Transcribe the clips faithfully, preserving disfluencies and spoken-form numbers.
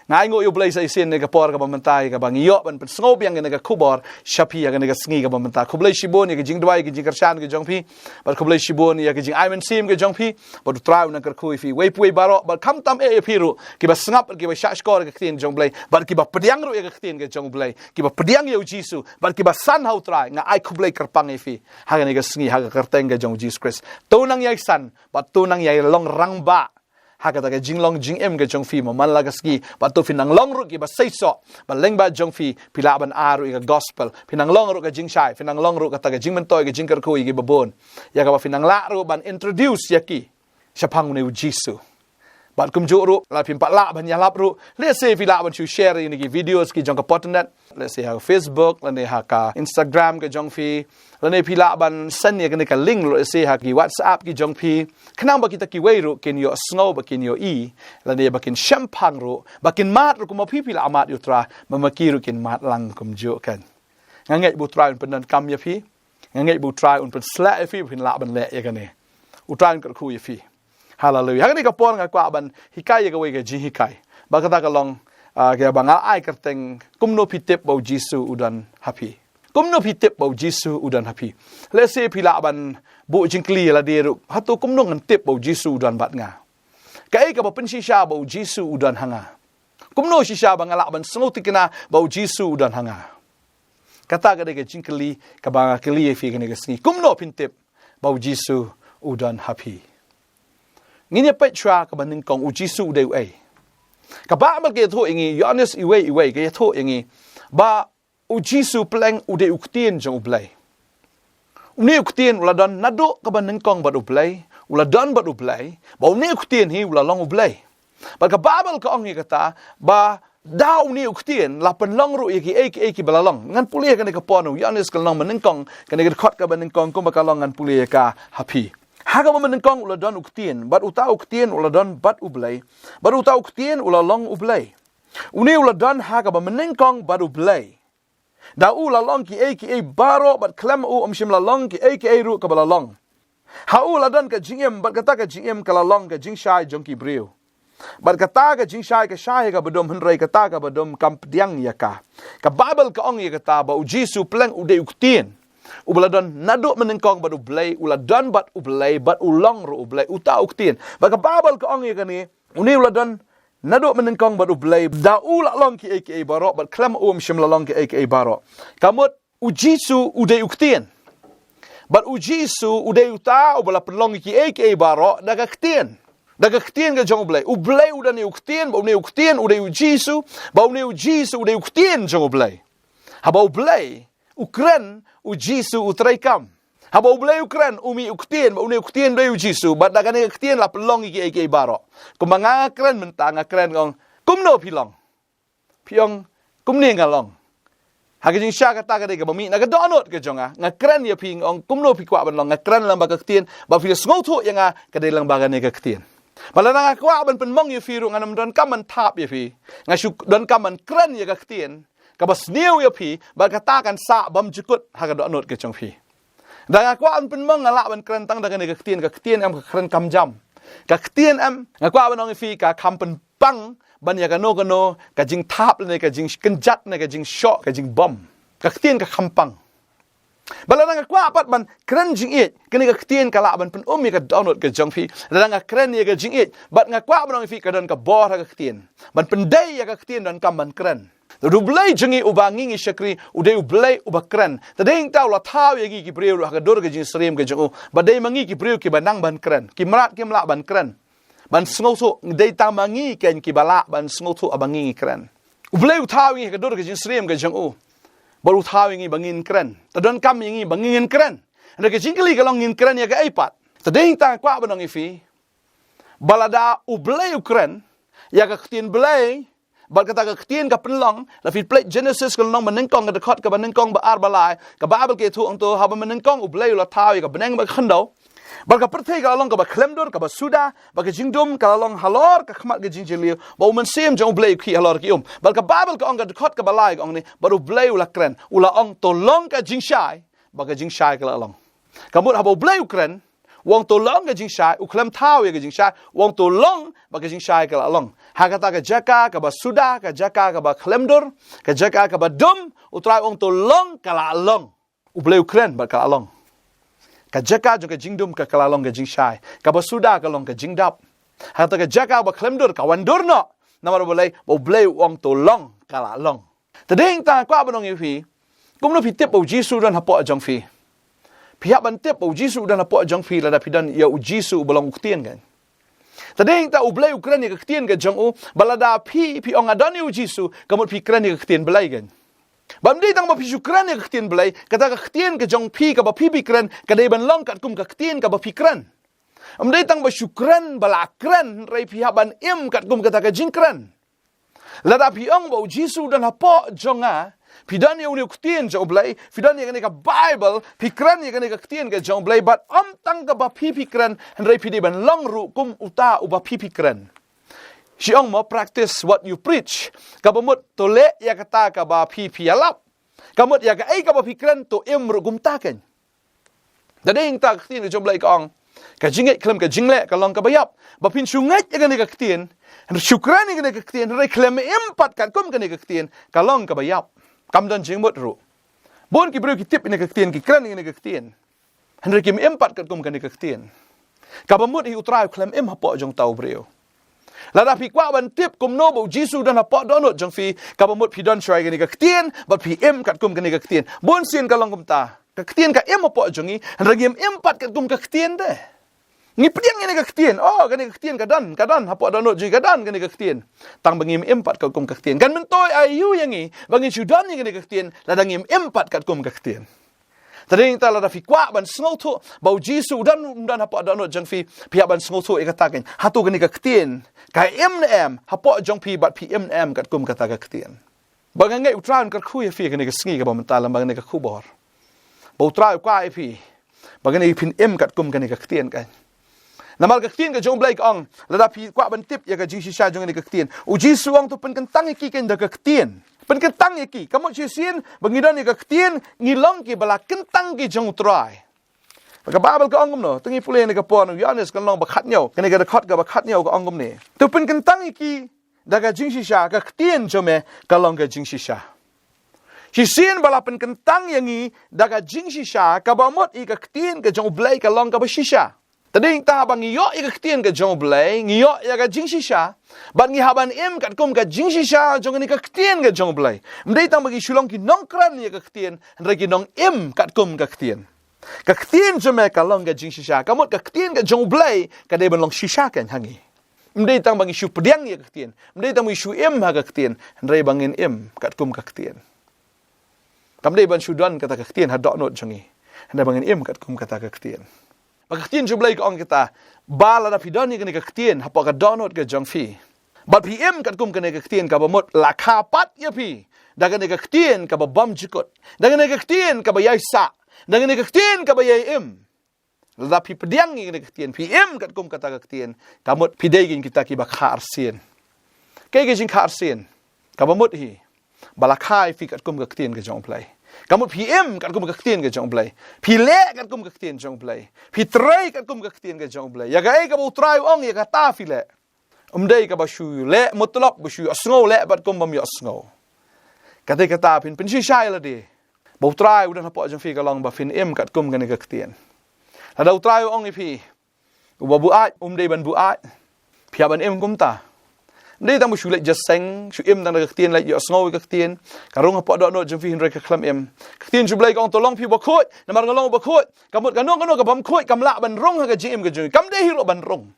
Nga ainguh ïa U Blei sa shisien ïa ka por kaba mynta, ïa kaba ngi ïoh ban pynsngew biang ïa kane ka khubor sha phi ha kane ka sngi kaba mynta. Khublei shibun ïa ka jingduwai, ka jingkyrshan ka jong phi. Bad khublei shibun ïa ka jingai mynsiem ka jong phi. Bad U Trai un nang kyrkhu ïa phi, wei pa wei baroh, bad khamtam eh ïa phi ruh, kiba sngap, kiba shahshkor ïa ka ktien jong U Blei, bad kiba pdiang ruh ïa ka ktien ka jong U Blei, kiba pdiang ïa U Jisu, bad kiba san ha U Trai. Nga ai khublei kyrpang ïa phi ha kane ka sngi, ha ka kyrteng ka jong U Jisu Khrist. To nang ïai san, bad to nang ïai long rangbah ha kata ka jinglong jingim ka jong phi man la ka sngi, bad to phin nang long ruh kiba seisoh. Bad lyngba jong phi, phi lah ban ai ruh ïa ka gospel, phin nang long ruh ka jingshai, phin nang long ruh kata ka jingmyntoi, ka jingkyrkhu ïa kiba bun, ïa kaba phin nang lah ruh ban introduce ïa ki shaphang une U Jisu. Bad kumjuh ruh, lada phim pat lah ban ïalap ruh, lehse phi lah ban shu share ïa kine ki videos ki jong ka Potternet, lehse ha Facebook, lane ha ka Instagram ka jong phi, lane phi lah ban send ïa kane ka link ruh, lehse ha ki WhatsApp ki jong phi, khnang ba kita kiwei ruh kin ïohsngew, ba kin ïohi, lane ba kin shemphang ruh, ba kin mad ruh kumba phi phi la mad ïa U Trai, ba ma ki ruh kin mad lang kumjuh kan. Nga ngeit ba U Trai un pyndonkam ïa phi. Nga ngeit ba U Trai un pynshlur ïa phi, phin lah ban leh ïa kane. U Trai un kyrkhu ïa phi. Haleluia. Ha kane ka por nga kwah ban hikai ïa kawei ka jinghikai. Bad kata ka long, ah, kaba nga ai kyrteng, kumno phi tip ba U Jisu u don ha phi. Kumno phi tip ba U Jisu u don ha phi. Lehse phi lah ban buh jingkylli ïa lade ruh, hato kumno ngan tip ba U Jisu u don bad nga? Kaei kaba pynshisha ba U Jisu u don ha nga? Kumno shisha ba nga lah ban sngewthikna ba U Jisu u don ha nga? Kata ka dei ka jingkylli kaba nga kylli ïa phi kane ka sngi. Kumno phin tip ba U Jisu u don ha phi? Ngin ïa peit shuwa kaba nyngkong, U Jisu u dei uei. Ka Baibl ka ïathuh ïa ngi, Ïoannis uwei uwei ka ïathuh ïa ngi ba U Jisu pleng u dei U Ktien jong U Blei. Une U Ktien u la don naduh kaba nyngkong bad U Blei, u la don bad U Blei, bad une U Ktien hi u la long U Blei. Bad ka Baibl ka ong ïa kata ba da une U Ktien la pynlong ruh ïa kiei kiei kiba la long. Ngan pule ïa kane ka por, Ïoannis ka lynnong ba nyngkong, kane ka dkhot kaba nyngkong, kumba ka long ngan pule ïa ka ha phi. Ha kaba nyngkong u la don U Ktien, bad uta U Ktien u la don bad U Blei, bad uta U Ktien u la long U Blei. Une u la don ha kaba nyngkong bad U Blei. Da u la long kiei kiei baroh, bad khlem u ym shym la long kiei kiei ruh kaba la long. Ha u la don ka jingim, bad kata ka jingim ka la long ka jingshai jong ki briew. Bad kata ka jingshai ka shai ha kaba dum, hynrei kata kaba dum kam pdiang ïa ka. Ka Baibl ka ong ïa kata ba U Jisu pleng u dei U Ktien, uba la don naduh mynnyngkong bad U Blei, u la don bad U Blei, bad u long ruh U Blei, uta U Ktien. Bad ka Baibl ka ong ïa kane, une u la don naduh mynnyngkong bad U Blei, da u la long kiei kiei baroh, bad khlem u ym shym la long kiei kiei baroh. Ka mut, U Jisu u dei U Ktien. Bad U Jisu u dei uta uba la pynlong kiei kiei baroh da ka Ktien. Da ka Ktien ka jong U Blei. U Blei u don ïa U Ktien, bad une U Ktien u dei U Jisu, bad une U Jisu u dei U Ktien jong U Blei. Haba U Blei u kren, U Jisu u treikam. Haba U Blei u kren, u mih U Ktien, bad une U Ktien u dei U Jisu, bad da kane ka Ktien la pynlong kiei kiei baroh. Kumba nga kren mynta, nga kren, nga ong, kumno phi long? Phi ong, kumne nga long. Ha ka jingshai kata ka dei kaba mih na ka dohnud ka jong nga. Nga kren ïa phi, nga ong, kumno phi kwah ban long? Nga kren lyngba ka Ktien, ba phi sngewthuh ïa nga, ka dei lyngba kane ka Ktien. Bad lada nga kwah ban pynmong ïa phi ruh, ngan ym donkam ban thap ïa phi. Nga shu donkam ban kren ïa ka Ktien kaba sniew ïa phi, bad kata kan sah bymjukut ha ka dohnud ka jong phi. Da nga kwah ban pynmong, nga lah ban kren tang da kane ka Ktien, ka Ktien em, ka kren kam jam. Ka Ktien em, nga kwah ban ong ïa phi, ka kham pynpang ban ïa kano kano ka jingthap, ne ka jingkynjat, ne ka jingshoh, ka jingbom. Ka Ktien ka kham pang. Bad lada nga kwah pat ban kren jingïeit, kane ka Ktien ka lah ban pyn-um ïa ka dohnud ka jong phi. Lada nga kren ïa ka jingïeit, bad nga kwah ban ong ïa phi, ka don ka bor ha ka Ktien ban pyndei ïa ka Ktien, donkam ban kren. Te U Blei jong ngi uba ngi ngi shakri, u dei U Blei uba kren. Te dei hangta u la thaw ïa ngi ki briew ruh ha ka dur ka jingsyriem ka jong u, ba dei ma ngi ki briew kiba nang ban kren, ki mrad kim lah ban kren, ban sngewthuh. Dei tang ma ngi kein kiba lah ban sngewthuh haba ngi ngi kren. U Blei u thaw ïa ngi ha ka dur ka jingsyriem ka jong u, bad u thaw ïa ngi ba ngin kren. Te donkam ïa ngi ba ngin kren. Hynrei ka jingkylli ka long, ngin kren ïa kaei pat? Te dei hangta nga kwah ban ong ïa phi, ba lada U Blei u kren ïa ka Ktien Blei, bad kata ka Ktien ka pynlong. Lada phi peit Genesis ka lynnong ba nyngkong, ka dkhot kaba nyngkong, ba ar, ba lai, ka Baibl ka ïathuh hangto, ha ba mynnyngkong U Blei u la thaw ïa ka bneng bad ka khyndew. Bad ka pyrthei ka la long kaba khlem dur, kaba suda, bad ka jingdum ka la long halor ka khmat ka jingjylliew, bad U Mynsiem jong U Blei u khih halor ki um. Bad ka Baibl ka ong, ka dkhot kaba lai ka ong ne, bad U Blei u la kren, u la ong, to long ka jingshai, bad ka jingshai ka la long. Ka mut haba U Blei u kren, u ong to long ka jingshai, u khlem thaw ïa ka jingshai, u ong to long, bad ka jingshai ka la long. Ha kata ka jaka kaba suda, ka jaka kaba khlem dur, ka jaka kaba dum, U Trai u ong to long, ka la long. U Blei u kren bad ka la long. Ka jaka jong ka jingdum ka, ka la long ka jingshai. Kaba suda ka long ka jingdap. Ha kata ka jaka ba khlem dur ka wan dur noh. Namar U Blei, ba U Blei u ong to long, ka la long. Te dei nangta kwah ban ong ïa phi, kumno phi tip ba U Jisu u don hapoh jong phi? Phi hap ban tip ba U Jisu u don hapoh jong phi lada phi don ïa U Jisu uba long U Ktien kan. Te dei nangta U Blei u kren ïa ka ktien ka jong u, bad lada phi, phi ong nga don ïa U Jisu, ka mut phi kren ïa ka ktien Blei kan. Bad ym dei tang ba phi shu kren ïa ka ktien Blei, kata ka ktien ka jong phi kaba phi phi kren, ka dei ban long katkum ka ktien kaba phi kren. Ym dei tang ba shu kren ba la kren, hynrei phi hap ban im katkum kata ka jingkren. Lada phi ong ba U Jisu u don hapoh jong nga, phi don ïa une u ktien jong U Blei, phi don ïa kane ka Baibl, phi kren ïa kane ka ktien ka jong U Blei, bad ym tang kaba phi phi kren, hynrei phi dei ban long ruh kum uta uba phi phi kren. Shu ong mo, practice what you preach. Kaba mut to leh ïa kata kaba phi phi ïalap. Ka mut ïa kaei kaba phi kren to im ruh kumta kan. Te dei nangta ka ktien ka jong U Blei ka ong, ka jingngeit khlem ka jingleh ka long kaba ïap. Ba phin shu ngeit ïa kane ka ktien, shu kren ïa kane ka ktien, hynrei khlem im pat katkum kane ka ktien, ka long kaba ïap. Kam don jingmut ruh. Bun ki briew ki tip ïa kane ka ktien, ki kren ïa kane ka ktien, hynrei kim im pat katkum kane ka ktien. Kaba mut hi U Trai u khlem im hapoh jong uta u briew. Lada phi kwah ban tip kumno ba U Jisu u don hapoh dohnud jong phi, kaba mut phi don shuwa ïa kane ka ktien, bad phi im katkum kane ka ktien. Bun sien ka long kumta. Ka ktien ka im hapoh jong ngi, hynrei ngim im pat katkum ka ktien de. Ngi pdiang ïa kane ka ktien, oh, kane ka ktien ka don, ka don hapoh dohnud jong ngi, ka don kane ka ktien. Tang ba ngim im pat katkum ka ktien. Kan myntoi aïu ïa ngi ba ngin shu don ïa kane ka ktien lada ngim im pat katkum ka ktien. Te dei nangta lada phi kwah ban sngewthuh ba U Jisu u don, u don hapoh dohnud jong phi, phi hap ban sngewthuh ïa kata kan. Hato kane ka ktien ka im ne em hapoh jong phi, bad phi im ne em katkum kata ka ktien. Ba nga ngeit U Trai un kyrkhu ïa phi kane ka sngi kaba mynta lem bad kane ka khubor. Ba U Trai u kwah ïa phi ba kane phin im katkum kane ka ktien kan. Namar ka ktien ka jong U Blei ka ong, lada phi kwah ban tip ïa ka jingshisha jong kane ka ktien, U Jisu u ong to pynkyntang ïa ki kan da ka ktien. Pynkyntang ïa ki. Ka mut shisien ba ngi don ïa ka ktien, ngi long kiba la kyntang ki jong U Trai. Ka Baibl ka ong kumno? To ngin pule ïa kane ka por, Ïoannis ka lynnong ba khathynñiew, kane ka dkhot kaba khathynñiew ka ong kumne: To pynkyntang ïa ki da ka jingshisha, ka ktien jong me ka long ka jingshisha. Shisien ba la pynkyntang ïa ngi da ka jingshisha, kaba mut hi ka ktien ka jong U Blei ka long kaba shisha. Te dei nangta ba ngi ïoh ïa ka ktien ka jong U Blei, ngi ïoh ïa ka jingshisha, bad ngi hap ban im katkum ka jingshisha jong kane ka ktien ka jong U Blei. Ym dei tang ba ngi shu long ki nongkren ïa ka ktien, hynrei ki nongim katkum ka ktien. Ka ktien jong me ka long ka jingshisha. Ka mut ka ktien ka jong U Blei ka dei ban long shisha kan ha ngi. Ym dei tang ba ngi shu pdiang ïa ka ktien, ym dei tang ba ngi shu im ha ka ktien, hynrei ba ngin im katkum ka ktien. Kam dei ban shu don kata ka ktien ha dohnud jong ngi, hynrei ba ngin im katkum kata ka ktien. Ba ka ktien jong U Blei ka ong kita, ba lada phi don ïa kane ka ktien hapoh ka dohnud ka jong phi, bad phi im katkum kane ka ktien, kaba mut la kha pat ïa phi da kane ka ktien kaba bymjukut, da kane ka ktien kaba ïai sah, da kane ka ktien kaba ïai im. Lada phi pdiang ïa kane ka ktien, phi im katkum kata ka ktien, ka mut phi dei kin kita kiba kha arsien. Kaei ka jingkha arsien? Kaba mut hi ba la kha ïa phi katkum ka ktien ka jong U Blei. Ka mut phi im katkum ka ktien ka jong U Blei. Phi leh katkum ka ktien jong U Blei. Phi trei katkum ka ktien ka jong U Blei. Ïa kaei kaba U Trai u ong, ïa kata phi leh. Ym dei kaba shu leh mutlop, ba shu ïohsngew leh bad kum bym ïohsngew. Kata kata phin pynshisha ïa lade ba U Trai u don hapoh jong phi ka long ba phin im katkum kane ka ktien. Lada U Trai u ong ïa phi, uba buaid um dei ban buaid, phi hap ban im kumta. Ym dei tang ba shu leit jingïaseng, shu im tang da ka ktien, leit ïohsngew ïa ka ktien, ka rung hapoh dohnud jong phi hynrei ka khlem im. Ka ktien jong U Blei ka ong to long phi uba khuid, namar nga long uba khuid. Ka mut kano kano ka bym khuid kam lah ban rung ha ka jingim ka jong ngi, kam dei hi ruh ban rung.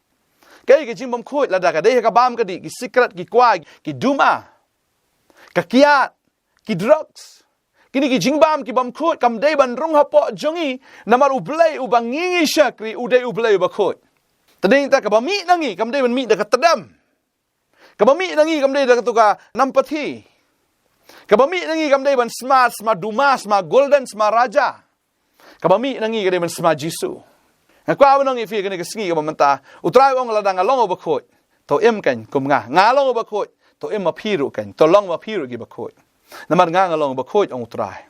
Kaei ka jingbymkhuid? Lada ka dei ha ka bam ka dih, ki sikret, ki kwai, ki duma, ka kiad, ki drugs, kine ki jingbam ki bymkhuid kam dei ban rung hapoh jong ngi. Namar U Blei uba ngi ngi shakri u dei U Blei uba khuid. Te dei nangta kaba mih na ngi kam dei ban mih da ka tdem. Kaba mih na ngi kam dei da katu ka namparty. Kaba mih na ngi kam dei ban sma, sma duma, sma golden, sma raja. Kaba mih na ngi ka dei ban sma Jisu. Nga kwah ban ong ïa phi kane ka sngi kaba mynta, U Trai u ong lada nga long uba khuid, to im kan kum nga. Nga long uba khuid, to im ma phi ruh kan, to long ma phi ruh kiba khuid. Namar nga nga long uba khuid, ong U Trai.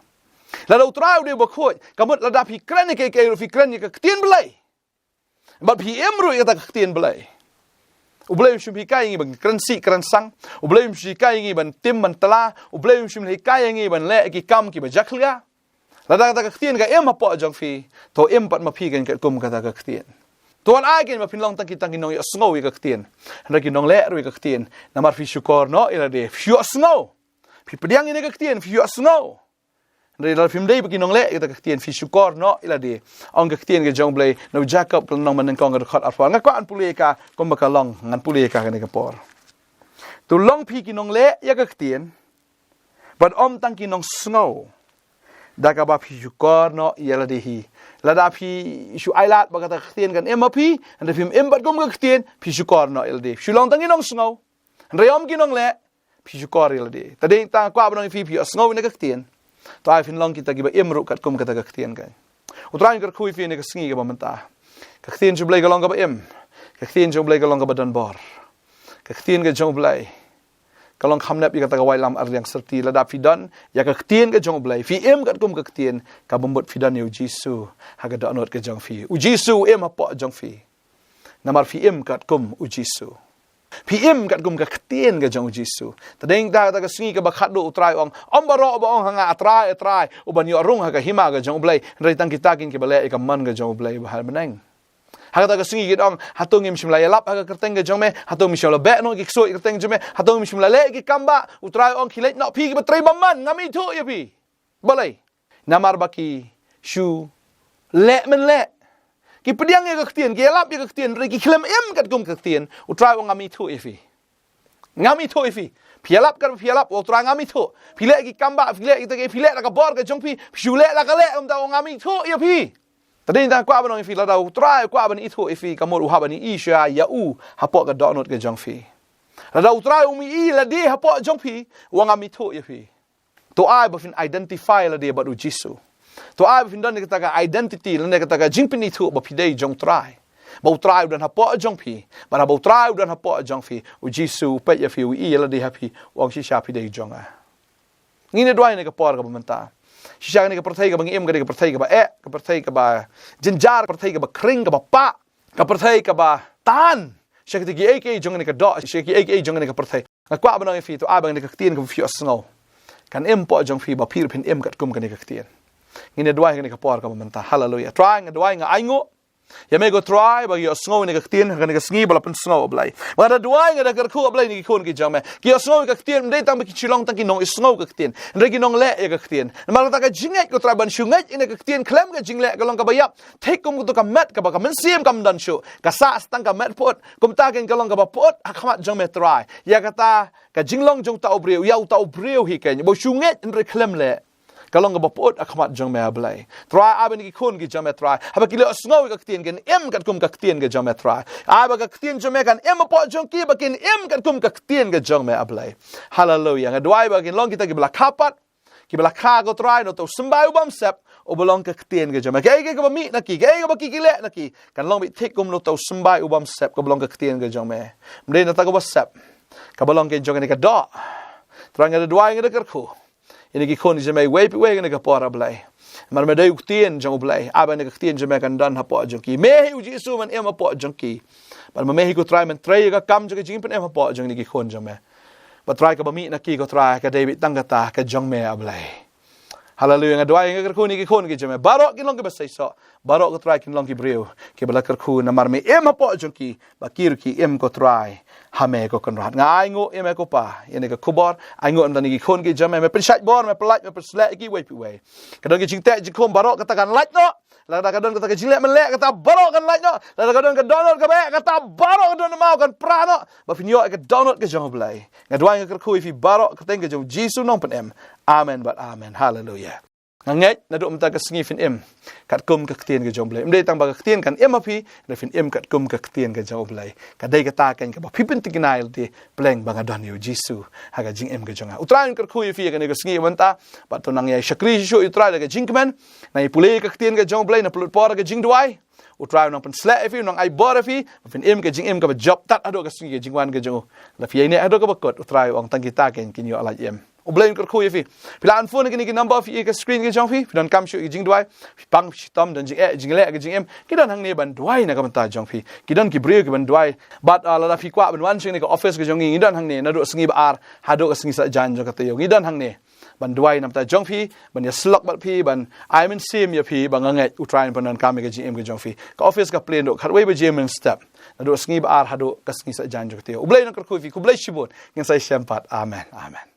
Lada U Trai u dei uba khuid, ka mut lada phi kren ïa kaei kaei ruh phi kren ïa ka ktien Blei. Bad phi im ruh ïa kata ka ktien Blei. U Blei um shym hikai ïa ngi ban kren sih kren sang. U Blei um shym hikai ïa ngi ban tim ban tla. U Blei um shym hikai ïa ngi ban leh ki kam kiba jakhlia. Lada kata ka ktien ka im hapoh jong phi, to im pat ma phi kein katkum kata ka ktien. To wat ai kein ba phin long tang ki tang ki nongïohsngew ïa ka ktien, hynrei ki nongleh ruh ïa ka ktien. Namar phi shukor noh ïa lade, phi ïohsngew. Phi pdiang ïa ka ktien, phi ïohsngew. Hynrei lada phim dei ba ki nongleh ïa ka ktien, phi shukor noh ïa lade. Ong ka ktien ka jong U Blei na u Jakob ka lynnong ba nyngkong ka dkhot arphew. Nga kwah ban pule ïa ka kumba ka long, ngan pule ïa ka kane ka por. To long phi ki nongleh ïa ka ktien, bad ym tang ki nongsngew. Da kaba phi shukor noh ïa lade hi. Lada phi shu ailad ba kata ka ktien kan im ma phi, hynrei phim im pat kum ka ktien, phi shukor noh ïa lade. Phi shu long tang ki nongsngew, hynrei ym ki nongleh, phi shukor ïa lade. Te dei tang kwah ban ong ïa phi, phi ïohsngew ïa ka ktien. To ai phin long kita kiba im ruh katkum kata ka ktien kein. U Trai un kyrkhu ïa phi ha kane ka sngi kaba mynta. Ka ktien jong U Blei ka long kaba im. Ka ktien jong U Blei ka long kaba don bor. Ka ktien ka jong U Blei ka long kham nep ïa kata ka waitlam arliang syrti. Lada phi don ïa ka ktien ka jong U Blei, phi im katkum ka ktien, ka bym bud phi don ïa U Jisu ha ka dohnud ka jong phi. U Jisu u im hapoh jong phi. Namar phi im katkum U Jisu. Phi im katkum ka ktien ka jong U Jisu. Te dei tang kata ka sngi kaba khatduh U Trai u ong, ym baroh ba ong ha nga, A Trai, A Trai, u ban ïoh rung ha ka hima ka jong U Blei, hynrei tang kita kein kiba leh ïa ka mon ka jong U Blei ba ha bneng. Ha kata ka sngi kin ong, hato ngim shym la ïalap ha ka kyrteng ka jong me, hato ngim shym la beh noh ki ksuid ha ka kyrteng jong me, hato ngim shym la leh ki kam bah. U Trai u ong, khie leit noh phi kiba trei bymman, ngam ithuh ïa phi. Balei? Namar ba ki shu leh men leh. Ki pdiang ïa ka ktien, ki ïalap ïa ka ktien, hynrei ki khlem im katkum ka ktien. U Trai u ong, ngam ithuh ïa phi. Ngam ithuh ïa phi. Phi ïalap kat phi ïalap, U Trai ngam ithuh. Phi leh ki kam bah, phi leh kita ki, phi leh da ka bor ka jong phi, phi shu leh da ka leh, kumta u ong, ngam ithuh ïa phi. Te dei tang kwah ban ong ïa phi, lada U Trai u kwah ban ithuh ïa phi, ka mut u hap ban ïohi shuwa ïa u hapoh ka dohnud ka jong phi. Lada U Trai um ïohi lade hapoh jong phi, u ong, ngam ithuh ïa phi. To ai ba phin identify lade bad U Jisu. To ai ba phin don kata ka identity lane kata ka jingpynithuh ba phi dei jong U Trai. Ba U Trai u don hapoh jong phi. Ba haba U Trai u don hapoh jong phi, U Jisu u peit ïa phi, u ïohi ïa lade ha phi, u ong, shisha phi dei jong nga. Ngin ïa duwai ha kane ka por kaba mynta. Shisha kane ka pyrthei kaba ngi im, kane ka pyrthei kaba eh, ka pyrthei kaba jynjar, ka pyrthei kaba khring, kaba pah, ka pyrthei kaba tan sha kita kiei kiei jong kane ka doh, sha kiei kiei jong kane ka pyrthei. Nga kwah ban ong ïa phi, to ai ba kane ka ktien kaba phi ïohsngew kan im hapoh jong phi, ba phi ruh phin im katkum kane ka ktien. Ngin ïa duwai ha kane ka por kaba mynta. Haleluia. Trai, nga duwai, nga ainguh ïa me ko Trai, ba ki ïohsngew ïa kane ka ktien ha kane ka sngi ba la pynsngew, A Blei. Ba nga da duwai, nga da kyrkhu, A Blei, na ki khun ki jong me, ki ïohsngew ïa ka ktien, ym dei tang ba ki shu long tang ki nongisngew ka ktien, hynrei ki nongleh ïa ka ktien. Namar kata ka jingngeit ko Trai ban shu ngeit ïa kane ka ktien khlem ka jingleh ka long kaba ïap. Thik kum kato ka met kaba ka mynsiem kam don shuh, ka sah sa tang ka met pyut. Kumta kein ka long kaba pyut ha khmat jong me Trai. Ïa kata ka jinglong jong uta u briew, ïa uta u briew hi kein, ba u shu ngeit hynrei khlem leh, ka long kaba pyut ha khmat jong me, A Blei. Trai, ai ba kine ki khun ki jong me Trai, haba ki la ïohsngew ïa ka ktien, kin im katkum ka ktien ka jong me Trai. Ai ba ka ktien jong me kan im hapoh jong ki, ba kin im katkum ka ktien ka jong me, A Blei. Haleluia. Nga duwai ba kin long kita kiba la kha pat, kiba la kha ko Trai na uta u symbai u bymsep uba long ka ktien ka jong me. Kaei kaei kaba mih na ki, kaei kaba ki ki leh na ki, kan long beit thik kum na uta u symbai u bymsep kaba long ka ktien ka jong me. Ym dei na uta kaba sep, kaba long kein jong kane ka doh. Trai, nga da duwai, nga da kyrkhu ïa kine ki khun ki jong me iwei pa iwei ha kane ka por, A Blei. Namar me dei u ktien jong U Blei. Ai ba kane ka ktien jong me kan don hapoh jong ki. Me hi U Jisu ban im hapoh jong ki. Bad ma me hi ko Trai men trei ïa ka kam jong ka jingpynim hapoh jong kine ki khun jong me. Bad Trai, kaba mih na ki ko Trai, ka dei beit tang kata ka jong me, A Blei. Haleluia. Nga duwai, nga kyrkhu ïa kine ki khun ki jong me, baroh kin long kiba seisoh. Baroh ko Trai kin long ki briew kiba la kyrkhu namar me im hapoh jong ki, ba ki ruh ki im ko Trai ha me ko Kynrad. Nga ainguh ïa me ko Pa ïa kane ka khubor. Ainguh ïa kine ki khun ki jong me, me pynshait bor, me pynlait, me pynsleh ïa ki iwei pa iwei. Ka don ka jingteh jingkhum, baroh kata kan lait noh. Lada ka don kata ka jingleh men leh, kata baroh kan lait noh. Lada ka don ka dohnud kaba eh, kata baroh ka dohnud maw kan pra noh. Ba phin ïoh ïa ka dohnud ka jong U Blei. Nga duwai, nga kyrkhu ïa phi baroh ha ka kyrteng ka jong U Jisu u nongpynim. Amen bad amen. Haleluia. Nga ngeit naduh mynta ka sngi phin im katkum ka ktien ka jong U Blei. Ym dei tang ba ka ktien kan im ha phi, hynrei phin im katkum ka ktien ka jong U Blei. Ka dei kata kein kaba phi pynthikna ïa lade, pleng ba nga don ïa U Jisu ha ka jingim ka jong nga. U Trai un kyrkhu ïa phi ha kane ka sngi mynta. Bad to nang ïa shakri shuh ïa U Trai da ka jingkmen. Nang ïa pule ïa ka ktien ka jong U Blei, nang pynlut por ha ka jingduwai. U Trai u nang pynsleh ïa phi, u nang ai bor ïa phi, ba phin im ka jingim kaba jop tat haduh ka sngi ka jingwan ka jong u. Lada phi ïaineh haduh kaba kut, U Trai u ong tang kita kein kin ïoh lait im. U Blei un kyrkhu ïa phi. Phi la phone kine ki number phi ïa ka screen ka jong phi, phi donkam shuh ïa ka jingduwai, phi pang phi shitom don jingeh, jingleh ka jingim, ki don hangne ban duwai na ka bynta jong phi. Ki don ki briew ki ban duwai. Bad, ah, lada phi kwah ban wan sha kane ka office ka jong ngi, ngi don hangne naduh sngi ba ar haduh ka sngi Saitjaiñ jong ka taïew. Ngi don hangne ban duwai na ka bynta jong phi, ban ïasyllok bad phi, ban ai mynsiem ïa phi ba nga ngeit U Trai un pyndonkam ïa ka jingim ka jong phi. Ka office ka plie naduh khatwei baje mynstep, naduh sngi ba ar haduh ka sngi Saitjaiñ jong ka taïew. U Blei un kyrkhu ïa phi. Khublei shibun. Ngin sa ïashem pat. Amen. Amen.